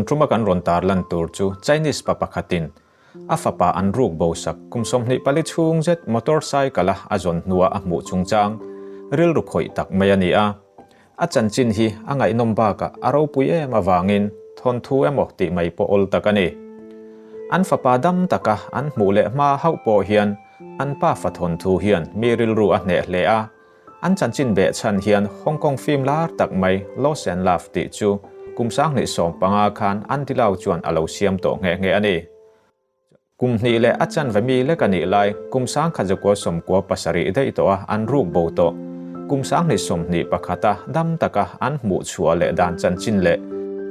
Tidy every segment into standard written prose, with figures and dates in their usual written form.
tuma kan rawn tarlan tur chu Chinese pa pakhatin a fapa an ruk bo sak kum 24 chhung zet motorcycle a a zawn hnuah a hmuh chungchang rilru khawih tak mai a ni a. A chanchin hi a ngaihnawm bakah a ropui em avangin thawnthu emaw tih mai pawh awl tak a ni. An fapa dam taka an hmuh leh hma hauh pawh hian an pa fa thawnthu hian mi rilru a hneh hle a. An chanchin beh chhan hian Hong Kong film lar tak mai Lost and Love tih chu kum 2015 khan Andy Lau chuan a lo siam tawh nghe nghe a ni. Kum hnih leh a chanve mi lek a nih lai kum 1997 daih tawh a an ruk bo tawh. Kum 2021 a dam taka an hmuh chhuah leh dan chanchin leh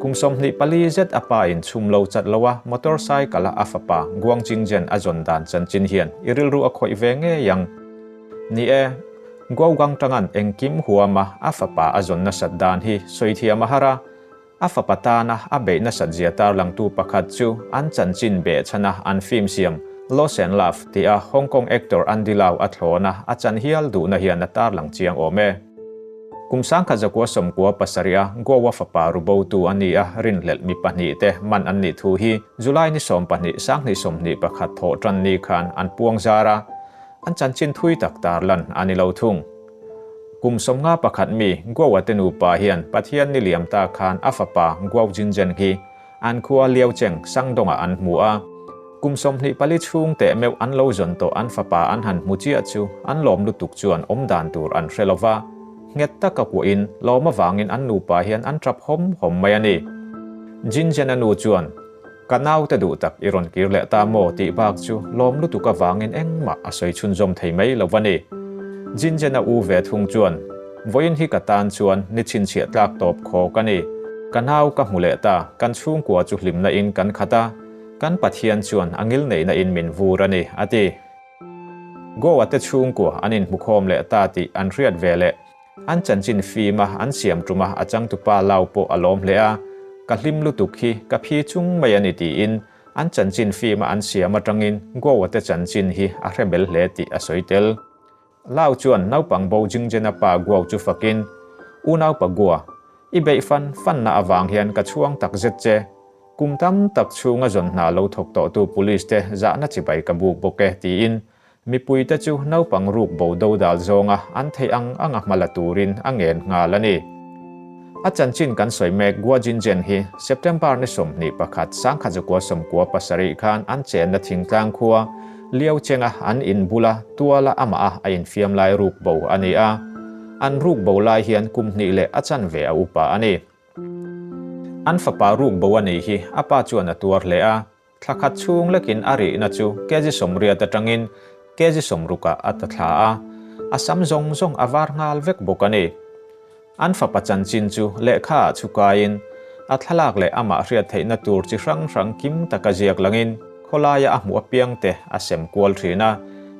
kum 24 zet a pa in chhum lo chat lo a motorcycle a a fapa Guang Jingzhen a zawn dan chanchin hian i rilru a khawih ve ngei ang. Ni e, Guogang tangan engkim huama a fapa a zawn nasat dan hi sawi thiam a har a, a fapa tana a beih nasat zia tarlangtu pakhat chu an chanchin beh chhana an film siam Lost and Love tih a Hong Kong actor Andy Lau a thlawna a chan hial duhna hian a tarlang chiang awm e. Kum 1997 a Goa fapa rubotu a ni a rinhlelh mi pahnih te man an nih thu hi July ni 12 2021 thawh tan ni khan an puang zar a, An chanchin thui tak tarlan a ni lo thung. Kum 51 mi Guo-a te nupa hian Pathian ni liam ta khan a fapa Guo Jinzhen hi an khua Liaocheng Sangdongah an hmu a. Kum 24 chhung teh meuh an lo zawn tawh an fapa an han hmu chiah chu an lawm lutuk chuan awm dan tur an hre lo va. Nghet taka kuahin lawm avangin an nupa hian an tap hawm hawm mai a ni. Jinzhen-a nu chuan. Ka naute duh tak i rawn kir leh ta maw tih bak chu lawm lutuk avangin engmah a sawi chhunzawm thei mai lo va ni. Jinjena u ve thung chuan, Vawiin hi ka tan chuan ni chhinchhiah tlak tawp khaw ka ni. Ka nau ka hmu leh ta, kan chhungkua chu hlimna in kan khat a, kan Pathian chuan a ngil neihna in min vur a ni, a ti. Goa te chhungkua an inhmukhawm leh ta tih an hriat ve leh. An chanchin fim a, an siam tum a, a changtupa lau pawh a lawm hle a, ka hlim lutuk hi ka phi chung mai a ni tiin an chanchin fim a an siam atangin Goa te chanchin hi a hre bel hle tih a sawi tel. Lau chuan naupang bo Jingjena pa Guo chu fakin, Unaupa Guo, i beih fan fanna avang hian ka chhuang tak zet che. Kum tam tak chhunga zawn hna lo thawk tawhtu police te zahna chibai ka buk bawk e tiin Mipuite chu naupang ruk bo do dal zawnga an theih ang anga hma la turin a ngen nghal a ni. A chanchin kan sawi mek Gua Jinzhen hi September ni 21 1997 khan an chenna thingtlang khua Liaochenga an in bula tuala amah a a infiam lai ruk bo a ni a. An ruk bo lai hian kum hnih leh a chanve a upa a ni. An fapa ruk bo a nih hi a pa chuan a tuar hle a. Thla khat chhung lekin a rihna chu kg 80 atangin kg 60 ah a ta thla a, a sam zawng zawng a var nghal vek bawk a ni. An fapa chanchin chu lehkha ah chhukaiin a thlalak leh amah hriat theihna tur chi hrang hrang kim taka ziak langin khawlaia a hmuh apiang te a sem kual thin a,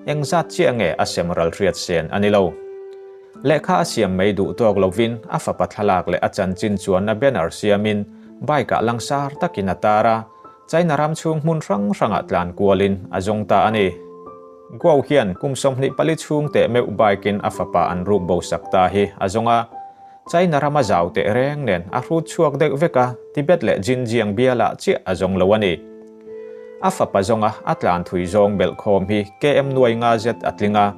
engzat chiah nge a sem ral hriat sen a ni lo. Lehkha a siam mai duh tawk lovin a fapa thlalak leh a chanchin chuanna banner siamin bike ah langsar takin a tar a, China ram chhung hmun hrang hrangah tlan kualin a zawng ta a ni. Guo hian kum 24 chhung teh meuh bike in a fapa an ruk bo sak ta hi a zawng a. China rama zau teh reng nen a hrut chhuak deuh vek a, Tibet leh Xinjiang bialah chiah a zawng lo a ni. A fapa zawnga a tlan thui zawng belh khawm hi KM nuai nga zet a tling a,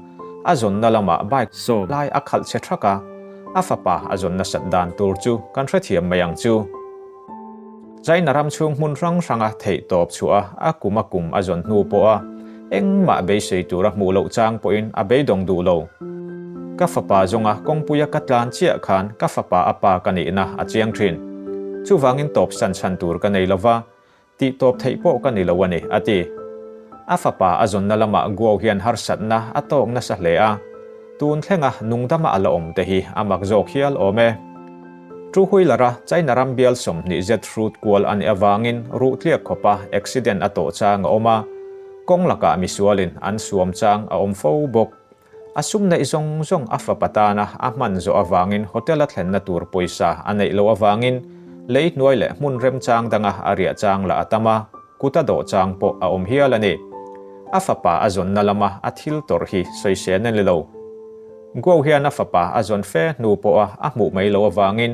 a zawnna lamah bike lai a khalh chhe thak a, a fapa a zawn nasat dan tur chu kan hrethiam mai ang chu. China ram chhung hmun hrang hranga theih tawp chhuah a, a kum a kum a zawn hnu pawh a, engmah beisei tura hmuh loh chang pawhin a beidawng duh lo. Ka fapa zawnga kawngpuia ka tlan chiah khan ka fapa a pa ka nihna a chiang thin. Chuvangin tawp san chhan tur ka nei lova, tih tawp theih pawh ka ni lo a ni, a ti. A fapa a zawnna lamah Guo hian harsatna a tawk nasa hle a, tun thlenga nungdama a la awm te hi a mak zawk hial awm e. Two wheeler-a China ram bial 20 zet hrut kual a nih avangin ruh tliak khawpa accident a tawh chang a awm a, kawng lakah misualin an suam chang a awm fo bawk. A sum neih zawng zawng a fapa tana a hman zawh avangin hotel a thlenna tur pawisa a neih loh avangin lei hnuai leh hmun remchang danga a riah chang lah a tam a, kut a dawh chang pawh a awm hial a ni. A fapa a zawnna lama a thil tawrh hi sawisel a ni lo. Guo hian a fapa a zawn fe hnu pawha a hmuh mai loh avangin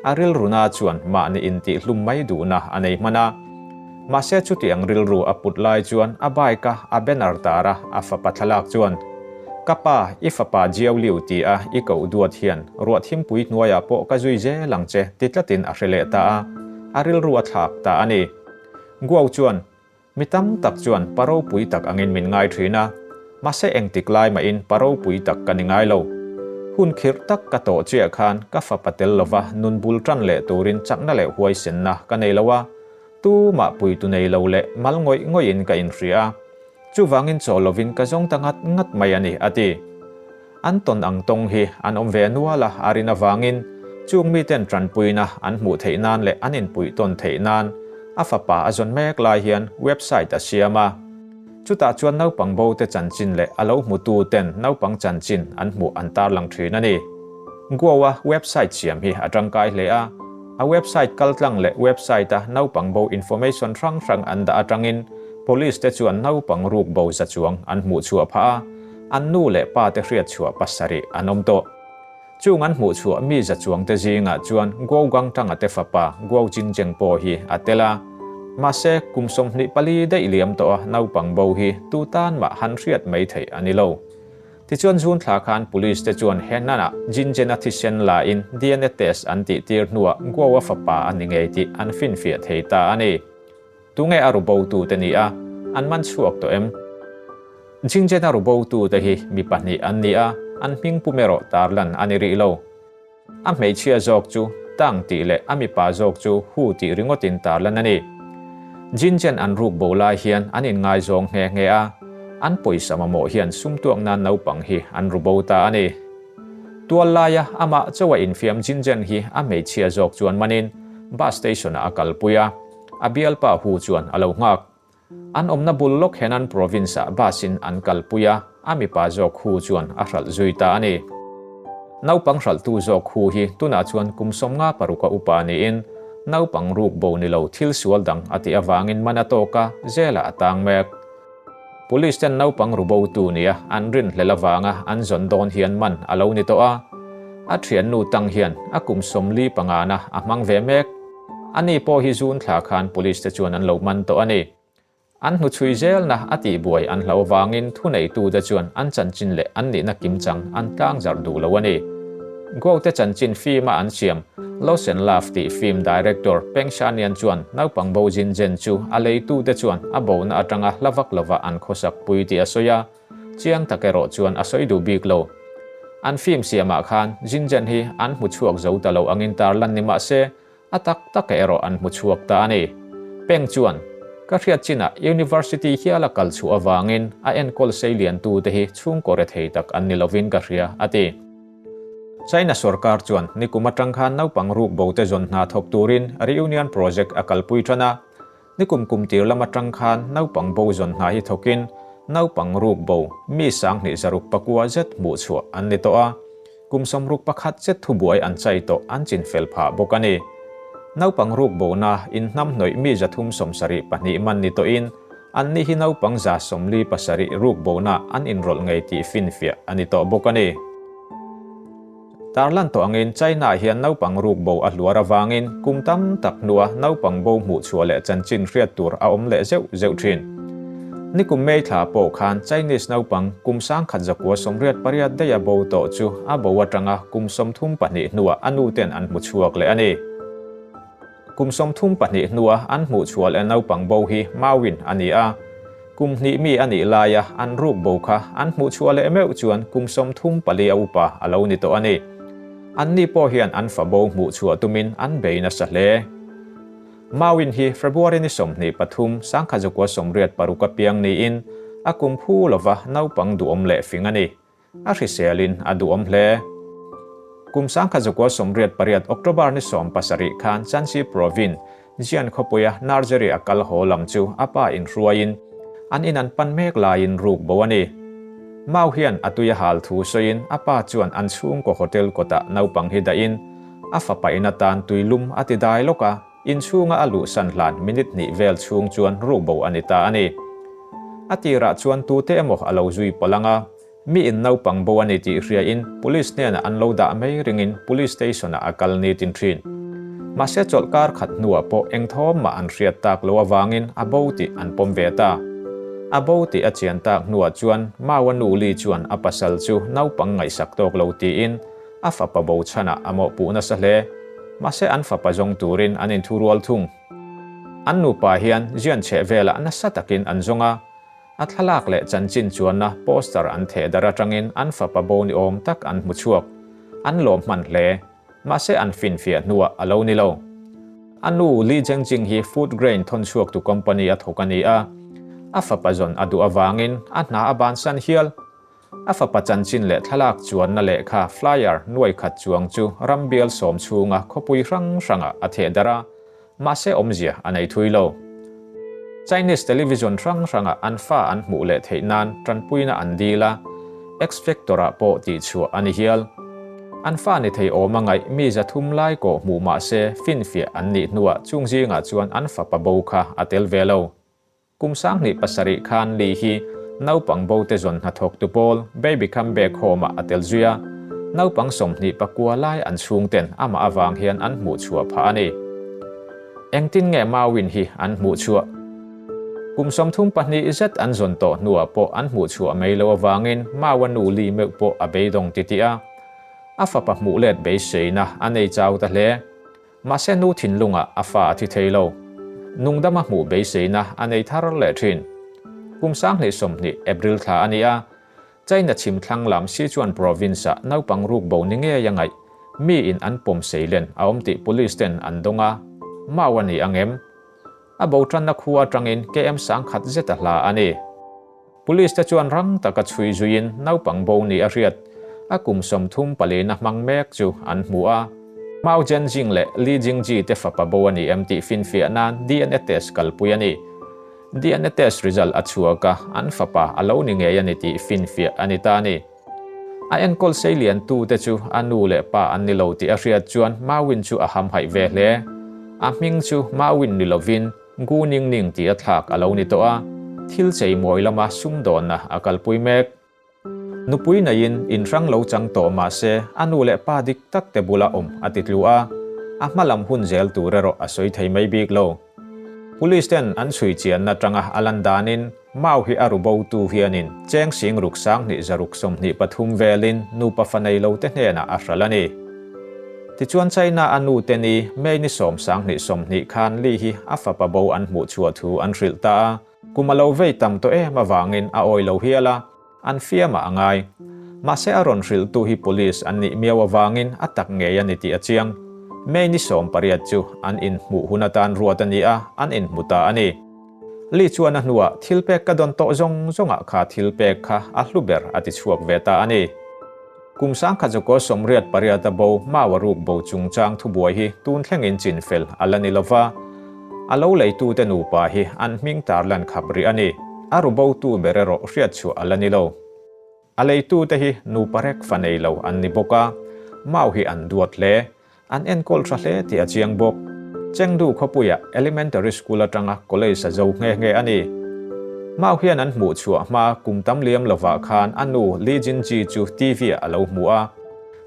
A rilruna chuan mahni intihhlum mai duhna a nei hman a. Mahse chutiang rilru a put lai chuan a bike a a banner tar a, a fapa thlalak chuan, Ka pa, i fapa Jiao Liu ti a i koh duat hian ruah thimpui hnuaiah pawh ka zui zel ang che ti tlatin a hre leh ta a, a rilru a thlak ta a ni. Guo chuan, Mi tam tak chuan pa ropui tak angin min ngai thin a, mahse engtik lai mahin pa ropui tak ka ni ngai lo. Hun khirh tak ka tawh chiah khan ka fapa tel lova nun bul tan leh turin chakna leh huaisenna ka nei lo a, tumah puitu nei lo leh mal ngawih ngawihin ka inhria a, chuvangin chaw lovin ka zawng ta ngat ngat mai a ni, a ti. An tawn ang tawng hi an awm ve nual a, a rin avangin chung miten tanpuina an hmuh theih nan leh an inpuih tawn theih nan a fapa a zawn mek lai hian website a siam a. Chutah chuan naupang bo te chanchin leh a lo hmutu ten naupang chanchin an hmuh an tarlang thin a ni. Goa website siam hi a tangkai hle a, a website kaltlang leh website a naupang bo information hrang hrang an dah atangin police te chuan naupang ruk bo za chuang an hmuh chhuah phah a. An nu leh pa te hriat chhuah pasarih an awm tawh. Chung an hmuh chhuah mi za chuang te zingah chuan Guo Gangtanga te fapa Guo Jingzheng pawh hi a tel a. Mahse, kum 24 daih liam tawh a naupang bo hi tu tan mah han hriat mai theih a ni lo. Tichuan June thla khan Police te chuan Henan-ah Jinzhen-a thisen la in DNA test an tih tir hnuah Guo-a fapa a ni ngei tih an finfiah thei ta a ni. Tunge a rubo tute ni a, an man chhuak tawh em? Jingjen a rubo tute hi mi pahnih an ni a, an hming pum erawh tarlan a ni rih lo. A hmeichhia zawk chu Tang tih leh a mipa zawk chu Hu tih ringawtin tarlan a ni. Jinjen an ruk bo lai hian an inngaizawng nghe nghe a, an pawisa mamawh hian sumtuak nan naupang hi an rubo ta a ni. Tual laia amah chauha infiam Jinjen hi a hmeichhia zawk chuan manin bus station-ah a kalpui a. A bialpa Hu chuan a lo nghak. An awmna bul lawk Henan province-ah bus-in an kalpui a, a mipa zawk Hu chuan a hralh zui ta a ni. Naupang hralhtu zawk Hu hi tunah chuan kum 56 a upa niin, naupang ruk bo ni lo thil sual dang a tih avangin man a tawk a, jail-ah a tang mek. Police ten naupang ru botu nia an rinhlel avanga an zawn dawn hian man a lo ni tawh a. A thiannu tang hian a kum 45 na a hmang ve mek. Ani pawh hi June thla khan police te chuan an lo man tawh a ni. An hnuchhui zelna a tihbuai an hlauh avangin thuneitute chuan an chanchin leh an nihna kimchang an tlangzarh duh lo a ni. Go te chanchin film a an siam Lost and Love tih film director Peng Shanian chuan naupang bo Jin Zhen chu a leitute chuan a bona atanga hla vak lova an khawsak pui tih a sawi a, chiang tak erawh chuan a sawi duh bik lo. An film siamah khan Jin Zhen hi an hmu chhuak zo ta lo angin tarlan ni mah se, a tak tak erawh an hmu chhuak ta a ni. Peng chuan, Ka hriat chinah University hiala kal chhuah avangin a enkawl seiliantute hi chhungkaw rethei tak an ni lovin ka hria, a ti. China sorkar chuan nikum atang khan naupang ruk bo te zawn hna thawk turin Reunion Project a kalpui tan a. Nikum kum tir lam atang khan naupang bo zawn hna hi thawkin naupang ruk bo mi 2600 zet hmuh chhuah an ni tawh a. Kum 61 zet thubuai an chai tawh an chin fel phah bawk a ni. Naupang ruk bona inhnamhnawih mi 372 man ni tawhin Anni hi naupang 47 ruk bona an inrawlh ngei tih finfiah a ni tawh bawk a ni. Tarlan tawh angin China hian naupang ruk bo a hluar avangin kum tam tak hnua naupang bo hmuh chhuah leh chanchin hriat tur a awm leh zeuh zeuh thin. Nikum May thla pawh khan Chinese naupang kum 1988 daih a bo tawh chu a bo atanga kum 32 hnuah a nuten an hmu chhuak leh a ni. Kum 32 hnua an hmuh chhuah leh naupang bo hi Mauin a ni a. Kum hnih mi a nih laia an ruk bo kha an hmuh chhuah leh meuh chuan kum 34 a upa a lo ni tawh a ni. Anni pawh hian an fa bo hmuh chhuah tumin an bei nasa hle. Mauin hi February ni 23, 1986 a piang niin a kum phu lova naupang duhawm leh fing a ni. A hriselin a duhawm hle. Kum 1988 October ni 17 khan Chansi Province, Jian khawpuia Nursery a kal haw lam chu a pa inhruaiin an in an pan mek laiin ruk bo a ni. Mau hian a tui a hal thu sawiin a pa chuan an chhungkaw hotel kawtah naupang hi dahin a fapa in atan tui lum a ti dai lawk a, inchhunga a luhsan hlan minute hnih vel chhung chuan ruk bo a ni ta a ni. A tirah chuan tute emaw a lo zui pawlh ang a, Mi in naupang bo a ni tih hriain Police hnenah an lo dah mai ringin Police Station-ah a kal nitin thin. Mahse chawlhkar khat hnuah pawh eng thawm mah an hriat tak loh avangin a bo tih an pawm ve ta. A bo tih a chian tak hnuah chuan Maua nu Li chuan a pasal chu naupang ngaihsak tawk lo tiin a fapa bo chhanah a mawhpuh nasa hle. Mahse an fapa zawng turin an inthurual thung. An nupa hian zian chheh velah nasa takin an zawng a, a thlalak leh chanchin chuanna poster an theh darh atangin an fapa bo ni awm tak an hmu chhuak. An lawm hman hle. Mahse an finfiah hnuah a lo ni lo. A nu Li Zhengjing hi food grain thawn chhuaktu company a thawk a ni a, a fapa zawn a duh avangin a hna a bansan hial. A fapa chanchin leh thlalak chuanna lehkha flyer nuai khat chuang chu ram bial sawm chhunga khawpui hrang hrangah a theh darh a, mahse awmzia a nei thui lo. Chinese television hrang hrangah an fa an hmuh leh theih nan tanpuina an dil a, X-Factor-ah pawh tihchhuah a ni hial. An fa ni thei awm a ngaih mi 300 lai kawh hmuh mahse finfiah an nih hnuah chung zingah chuan an fapa bo kha a tel ve lo. Kum 27 khan Li hi naupang bo te zawn hnathawktu pawl Baby Come Back Home-ah a tel zui a, naupang 29 lai an chhungten amah avang hian an hmuh chhuah phah a ni. Engtin nge Mawin hi an hmuh chhuah? Kum 32 zet an zawn tawh hnuah pawh an hmuh chhuah mai loh avangin Maua nu Li meuh pawh a beidawng titih a, a fapa hmuh let beiseina a nei chau ta hle. Mahse nu thinlungah a fa a thi thei lo. Nungdama hmuh beiseina a nei thar leh thin. Kum 2020 April thla a ni a, China chhim thlang lam Sichuan province-ah naupang ruk bo ni ngei a ngaih, mi in an pawm seilen a awm tih police ten an dawng a, mau a ni ang em? A bo tanna khua atangin KM 1000 zet a hla a ni. Police te chuan rang taka chhui zuiin naupang bo ni a hriat, a kum 34 na hmang mek chu an hmu a. Mao Zhenjing leh Li Jingji te fapa bo a ni em tih finfiah nan DNA test kalpui a ni. DNA test result a chhuak a, an fapa a lo ni ngei a ni tih finfiah a ni ta a ni. A enkawl seilian tu te chu a nu leh pa an ni lo tih a hriat chuan Mawin chu a hamhaih ve hle. A hming chu Mawin ni lovin Gu Ning Ning tih a thlak a lo ni tawh a, thil chei mawi lama sumdawnna a kalpui mek. Nupui neiin in hrang lo chang tawh mah se a nu leh pa dik tak te bula awm a ti tlu a, a hma lam hun zel tur erawh a sawi thei mai bik lo. Police ten an chhui chianna tanga a lan danin Mau hi a ru bo tu hianin cheng sing ruk 2623 velin nupa fa nei lo te hnenah a hral a ni. Tichuan China a nu te ni May ni 10 2020 khan Li hi a fapa bo an hmuh chhuah thu an hrilh ta a, kum a lo vei tam tawh em avangin a awi lo hial a, an fiamah a ngai. Mahse a rawn hrilh tu hi police an nih miau avangin a tak ngei a ni tih a chiang. May ni 18 chu an inhmuh hun atan ruat a ni a, an inhmu ta a ni. Li chuan a hnuah thil pek ka dawn tawh zawng zawngah kha thil pek kha a hlu ber a ti chhuak ve ta a ni. Kum 1988 a bo Maua ruk bo chungchang thubuai hi tun thlengin chin fel a la ni lova, a lo leitute nupa hi an hming tarlan khap rih a ni. A ru botu ber erawh hriatchhuah a la ni lo. A leitute hi nupa rek fa nei lo an ni bawk a, Mau hi an duat hle. An enkawl tha hle tih a chiang bawk. Chengdu khawpuiah Elementary School atanga College a zo nghe nghe a ni. Mau hian an hmuh chhuah hma kum tam liam lovah khan a nu Li Jinji chu TV ah a lo hmu a.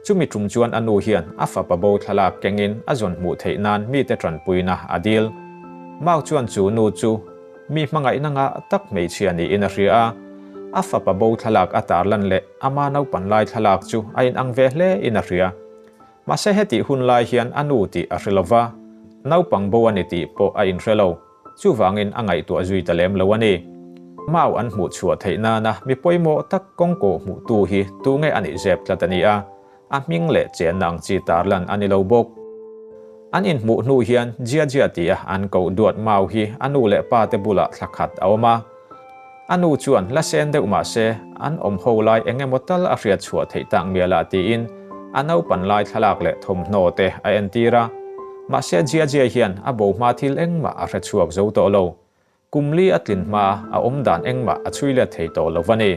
Chumi tum chuan a nu hian a fapa bo thlalak kengin a zawn hmuh theih nan mite tanpuina a dil. Mau chuan chu nu chu mi hmangaihna ngah tak hmeichhia niin a hria a. A fapa bo thlalak a tarlan leh ama naupan lai thlalak chu a inang ve hle in a hria. Mahse hetih hun lai hian a nu tih a hre lova, naupang bo a ni tih pawh a inhre lo, chuvangin a ngaihtuah zui ta lem lo a ni. Mau an hmuh chhuah theih nana mi pawimawh tak kawngkaw hmuhtu hi tunge a nih zep tlat a ni a, a hming leh chenna ang chi tarlan a ni lo bawk. An inhmuh hnu hian Jia Jia tia an koh duat Mau hi a nu leh pa te bulah thla khat a awm a. A nu chuan la sen deuh mah se an awm ho lai eng emaw tal a hriat chhuah theih tak mial ah tiin a naupan lai thlalak leh thawmhnaw te a entir a. Mahse Jia Jia hian a bo hma thil engmah a hre chhuak zo tawh lo. Kum li a tlin hma a awm dan engmah a chhui let thei tawh lo a ni.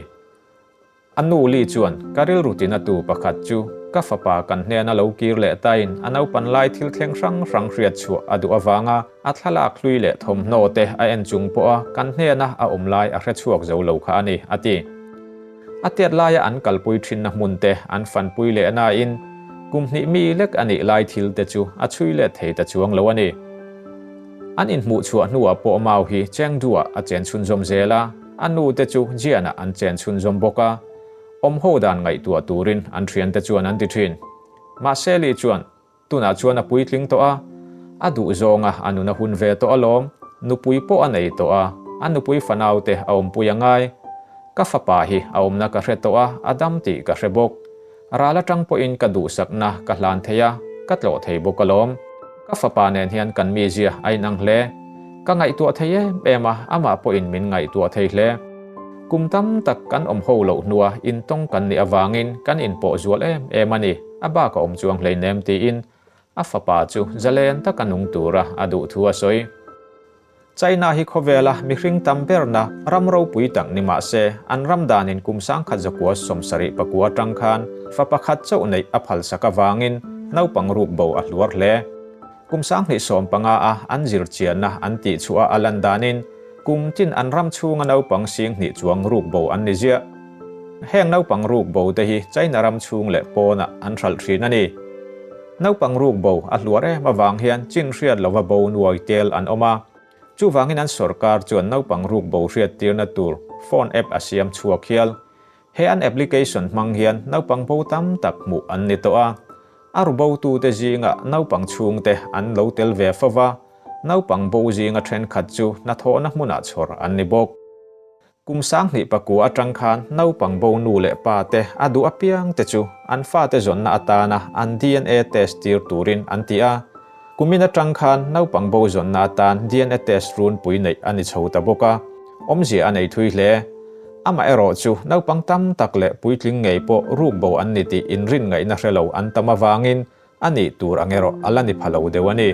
A nu Li chuan ka rilru tinatu pakhat chu ka fapa kan hnena lo kir leh tain a naupan lai thil thleng hrang hrang hriat chhuah a duh avanga a thlalak hlui leh thawmhnaw te a en chung pawha kan hnena a awm lai a hre chhuak zo lo kha a ni, a ti. A tiat laia an kalpui thinna hmun te an fanpui leh nain Kum hnih mi lek a nih lai thil te chu a chhui let thei ta chuang lo a ni. An inhmuh chhuah hnuah pawh Mao hi Chengdu-ah a chen chhunzawm zel a, a nu te chu Jian-ah an chen chhunzawm bawk a. Awm ho dan ngaihtuah turin an thiante chuan an ti thin. Mahse Li chuan Tunah chuan a puitling tawh a, a duh zawnga a nun a hun ve tawh alawm, nupui pawh a nei tawh a, a nupui fanaute a awmpui a ngai. Ka fapa hi a awmna ka hre tawh a, a dam tih ka hre bawk. Ral atang pawhin ka duhsakna ka hlan thei a, ka tlawh thei bawk alawm. Ka fapa nen hian kan mizia a inang hle. Ka ngaihtuah thei em em a, amah pawhin min ngaihtuah thei hle. Kum tam tak kan awm ho loh hnua intawng kan nih avangin kan inpawh zual em em a ni. A bak a awm chuang hleinem tiin a fapa chu zalen taka nung tura a duh thu a sawi. China hi khawvela mihring tam berna ram ropui tak ni mah se, an ram danin kum sangkhat zakua 74 atang khan fa pakhat chauh neih a phalsak avangin naupang ruk bo a hluar hle. Kum 2015 a an zirchianna an tihchhuah a lan danin kum tin an ram chhunga naupang 2000 chuang ruk bo an ni ziah. Heng naupang ruk bo te hi China ram chhung leh pawnah an hralh thin a ni. Naupang ruk bo a hluar em avang hian chin hriat lova bo nuai tel an awm a. Chuvangin an sorkar chuan naupang ruk bo hriat tirna tur phone app a siam chhuak hial. He an application hmang hian naupang bo tam tak hmuh an ni tawh a. A ru botute zingah naupang chhungte an lo tel ve fo va, naupang bo zinga thenkhat chu hnathawhna hmunah chhawr an ni bawk. Kum 2009 atang khan naupang bo nu leh pa te a duh apiang te chu an fate zawnna atana an dna test tir turin an ti a. Kumin atang khan naupang bo zawnna atan dna test runpui neih a ni chho ta bawk a, awmzia a nei thui hle. Amaherawh chu naupang tam tak leh puitling ngei pawh ruk bo an ni tih inrin ngaihna hre lo an tam avangin a nih tur ang erawh a la ni pha lo deuh a ni.